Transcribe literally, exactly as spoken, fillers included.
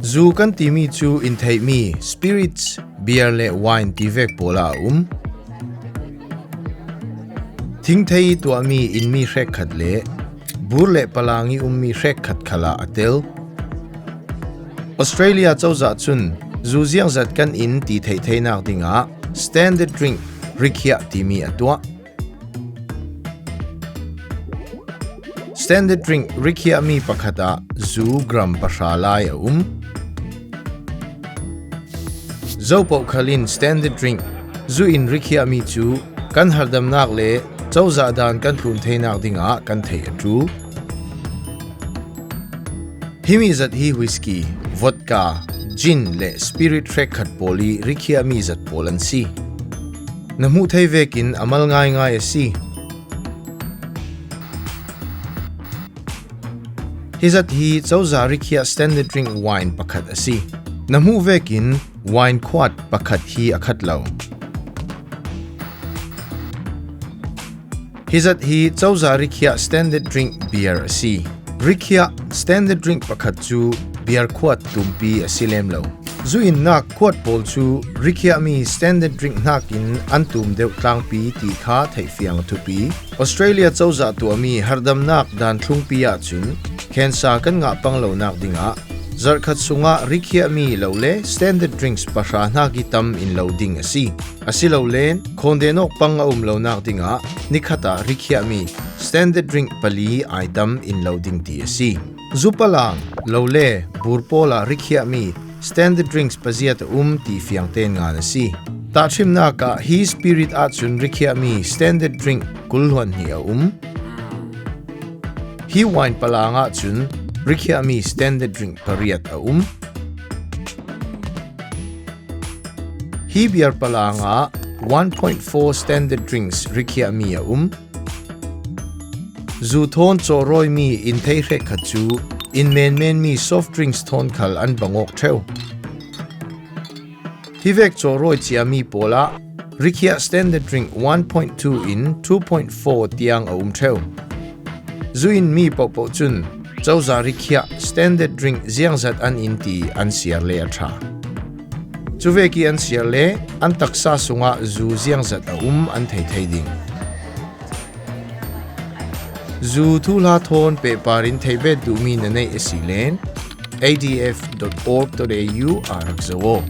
Zu kan timi cu in theihmi spirits, beer le wine ti vek pawl ah a um. Thingthei tuahmi innmi hrekkhat le bur le palang i ummi hrekkhat khalah a tel. Australia cozah cun zu ziangzat kan in ti theih theinak dingah standard drink rikhiah timi a tuah. Standard drink rikhiahmi pakhat ah zu gram pahra lai a um. Zopoh khal in standard drink zu in rikhiahmi cu kan hardamnak le cozah dan kan tlun theinak dingah kan theih a ṭul. Himi zat hi whisky, vodka, gin le spirit hrekkhat pawl i rikhiahmi zat pawl an si. Na hmuh thei vekin a mal ngaingai a si. Hi zat hi cozah rikhiah standard drink wine pakhat a si. Na hmuh vekin wine khuat pakhat hi a khat lo. Hi zat hi cozah rikhiah standard drink beer a si. Rikhiah standard drink pakhat cu beer khuat tumpi a si lem lo. Zu in nak khuat pawl cu rikhiahmi standard drink hnakin an tum deuh tlangpi ti kha theihfiang a thupi. Australia cozah tuahmi hardamnak dan thlungpi ahcun cancer kan ngah pang lonak dingah zarhkhat sungah rikhiahmi lo le standard drinks pahra hnak i tam in lo ding a si. Asilole, khawndenawk pang a um lonak dingah nikhat ah rikhiahmi standard drink pali ai tam in lo ding ti a si. Zu palang, lo le bur pawl ah rikhiahmi standard drinks paziat a um ti fiang tein ngan a si. Tahṭhimnak ah hi spirit ahcun rikhiahmi standard drink kul hluan hnih a um. Hi wine palang ahcun rikhiahmi standard drink pariat a um. Hi beer palang ah one point four standard drinks rikhiahmi a um. Zu thawn cawrawimi in thei hrekkhat cu in menmenmi soft drinks thawn khal an bang awk ṭheu. Hi vek cawrawi ciami pawl ah rikhiah standard drink one point two in two point four tiang a um ṭheu. Zu in mi pohpoh cun cozah rikhiah standard drink ziangzat an in ti an siar le a ṭha. Cuvek i an siar le an taksa sungah zu ziangzat a um an thei thei ding. Zu thuhla thawn pehpar in theihbet duhmi na neih a si len A D F dot org dot A U ah rak zoh aw.